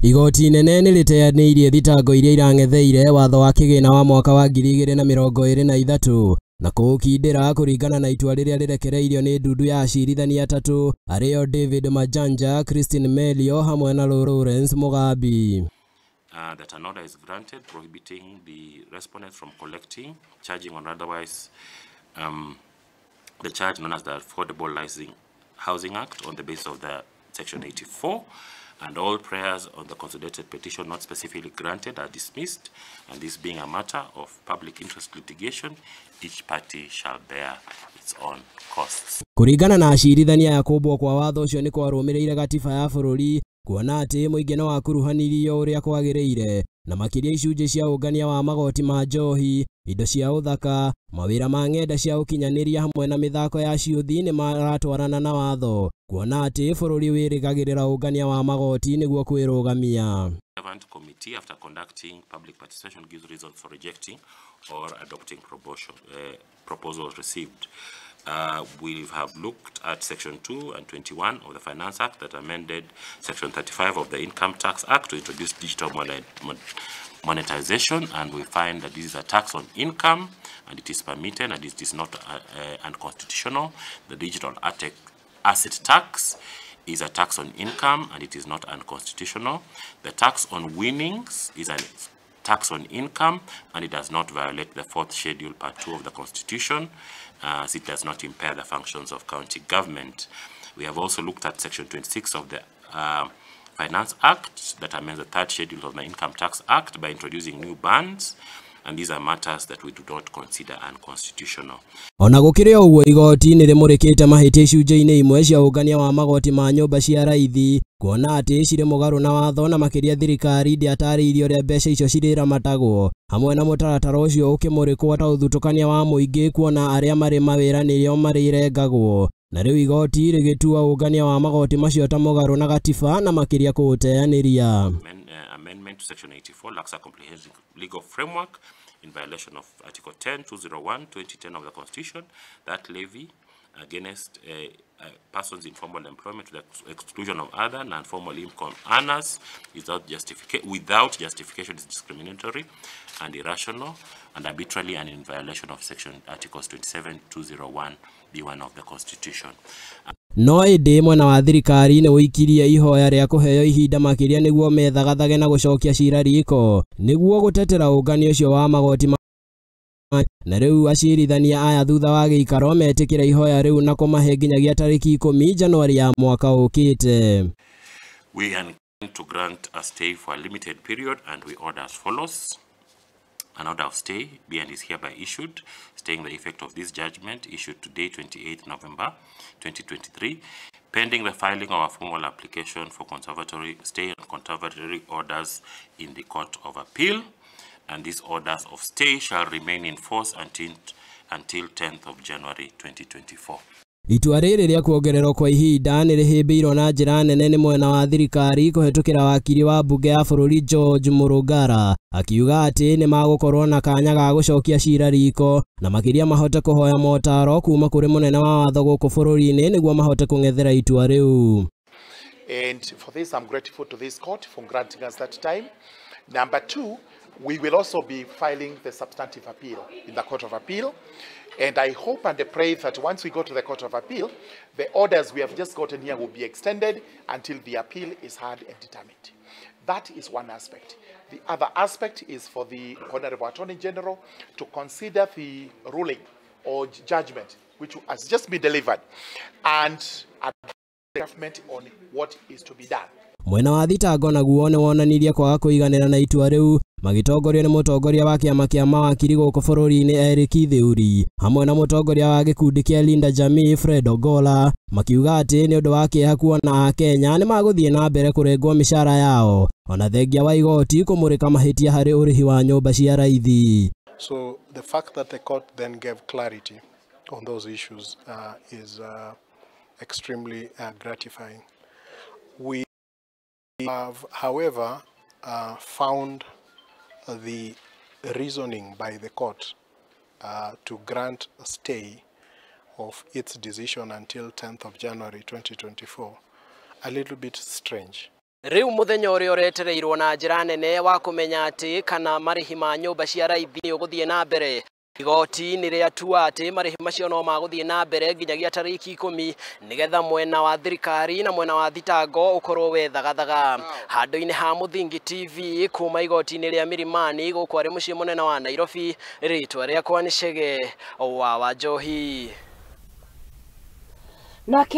Igoti inene nĩ rĩteanĩirie thitango iria irang'etheire watho wa kĩgĩna wa mwaka wa 2023 na kũũkindĩra kũringana na itua rĩrĩa rĩrekereirio nĩ ndundu ya acirithania atatũ arĩo David Majanja, Christine Melio hamwe na Lawrence Mugambi. That an order is granted prohibiting the respondents from collecting, charging or otherwise the charge known as the Affordable Housing Act on the basis of the Section 84, and all prayers on the consolidated petition not specifically granted are dismissed, and this being a matter of public interest litigation, each party shall bear its own costs. Kũringana na acirithania ya kũmbwo kwa watho ũcio nĩ kwarũmĩrĩire gatiba ya bũrũri kuona atĩ mũingĩ no wakuruhanirio ũrĩa kwagĩrĩire na makĩria icunjĩ cia ũngania wa magoti ma njohi, indo cia ũthaka, mawĩra ma ng'enda cia ũkinyanĩria hamwe na mĩthako ya ciũthi nĩ maratwarana na watho kuona atĩ bũrũri wĩrĩgagĩrĩra ũngania wa magoti nĩguo kwĩrũgamia. Relevant committee after conducting public participation gives reasons for rejecting or adopting proposals received. We have looked at Section 2 and 21 of the Finance Act that amended Section 35 of the Income Tax Act to introduce digital monetization, and we find that this is a tax on income and it is permitted and it is not unconstitutional. The digital asset tax is a tax on income and it is not unconstitutional. The tax on winnings is a tax on income and it does not violate the fourth schedule, part 2 of the Constitution, as it does not impair the functions of county government. We have also looked at Section 26 of the Finance Act that amends the third schedule of the Income Tax Act by introducing new bans, and these are matters that we do not consider unconstitutional. Ona gũkĩrĩ ũguo igoti nĩ rĩmũrĩkĩte mahĩtia icunjĩ-inĩ imwe cia ũngania wa magoti ma nyũmba cia raithi kuona atĩ cirĩ mũgarũ na watho na makĩria thirikari ndĩatarĩirie ũrĩa mbeca icio cirĩramatagwo hamwe na mũtaratara ũcio ũkĩmũrĩkwo ta ũthutũkania wa mũingĩ kuona arĩa marĩ mawĩra nĩrĩo marĩrengagwo na rĩu igoti rĩgĩtua ũngania wa magoti macio ta mũgarũ na gatiba na makĩria kũũteanĩria. Amendment to Section 84 lacks a comprehensive legal framework in violation of Article 10, 201, 2010 of the Constitution that levy against persons in formal employment to the exclusion of other non-formal income earners without justification is discriminatory and irrational and arbitrarily and in violation of Section Articles 27, 201, B1 of the Constitution. No ĩndĩ mwena wa thirikari nĩ ũikirie ihoya rĩa kũheo ihinda makĩria nĩguo methagathage na gũcokia cira riko nĩguo gũtetera ũngania ũcio wa magoti na rĩu acirithania aya thutha wa gĩikaro metĩkĩra ihoya rĩu na kũmahe nginyagia tarĩki 10 Januari ya mwaka ũkĩte. We are to grant a stay for a limited period and we order as follows. An order of stay be and is hereby issued, staying the effect of this judgment issued today, 28 November 2023, pending the filing of a formal application for conservatory stay and conservatory orders in the Court of Appeal, and these orders of stay shall remain in force until 10th of January 2024. Itua rĩrĩ rĩa kuongererwo kwa ihinda nĩ rĩhĩmbĩirwo na njĩra nene nĩ mwena wa thirikari kũhetũkĩra wakiri wa mbunge ya bũrũri George Murugara akiuga atĩ nĩ magũkorwo na kanya ga gũcokia cira riko na makĩria mahote kũhoya motaro kuma kũrĩ mũnene wa watho gũkũ bũrũri-inĩ nĩguo mahote kũng'ethera itua rĩu. And for this, I'm grateful to this court for granting us that time. Number two, we will also be filing the substantive appeal in the Court of Appeal. And I hope and pray that once we go to the Court of Appeal, the orders we have just gotten here will be extended until the appeal is heard and determined. That is one aspect. The other aspect is for the Honorable Attorney General to consider the ruling or judgment which has just been delivered and advise the government on what is to be done. Mwena wa thitango naguo nĩ wonanirie kwaga kũiganĩra na itua rĩu magĩtongorio nĩ mũtongoria wa kĩama kĩa mawakiri gũkũ bũrũri-inĩ Eric Thiuri hamwe na mũtongoria wa gĩkundi kĩa Linda Jamii Fred Ogola makiuga atĩ nĩ ũndũ wa kĩeha kuona Akenya nĩ magũthiĩ na mbere kũrengwo mĩcara yao ona thengia wa igoti kũmũrĩka mahĩtia harĩ ũrĩhi wa nyũmba cia raithi. So the fact that the court then gave clarity on those issues is extremely gratifying. We have, however, found the reasoning by the court to grant a stay of its decision until 10th of January 2024 a little bit strange. Rĩu mũthenya ũrĩa ũretereirwo na njĩra nene wa kũmenya atĩ kana marĩhi ma nyũmba cia raithi nĩ ũgũthiĩ na mbere. Igoti nĩ rĩatua atĩ marĩhi macio no magũthiĩ na mbere nginyagia tarĩki 10 nĩgetha mwena wa thirikari na mwena wa thitango ũkorwo wethagathaga. Handũ-inĩ ha Mũthingi TV kuma igoti-inĩ rĩa Milimani gũkũ arĩ mũciĩ mũnene wa Nairobi, rĩtwa rĩakwa nĩ Chege wa Wanjohi. Nake